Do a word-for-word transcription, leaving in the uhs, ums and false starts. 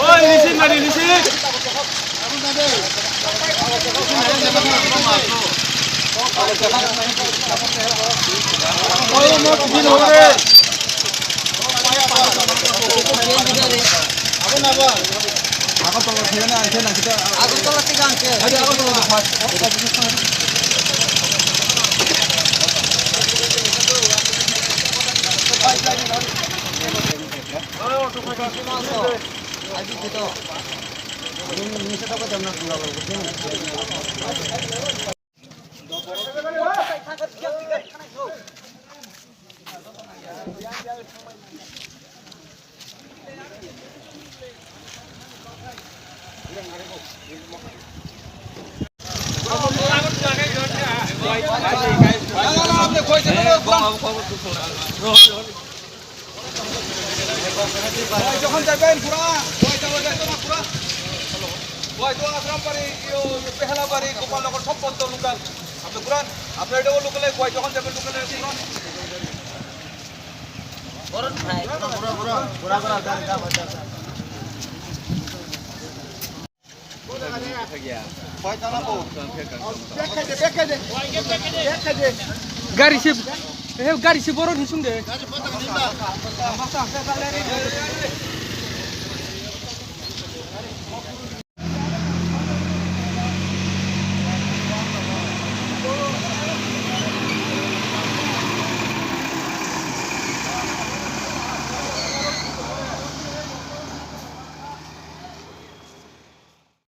Oi, listen, mari, listen. Agartala thik ang khe. Agartala first. Bhai, যখন যাবেন পুরা, বয় যাওয়া যায় তো না পুরা? বয় তো আশ্রম বাড়ি, ইয়ো, পেহলা বাড়ি, গোপালনগর সব বন্ধ লোকাল। আপনি পুরান, আপনি এটাও লোকালে, বয় যখন যাবেন লোকালে পুরান। Gari se, eh, gari se borok ni sung de.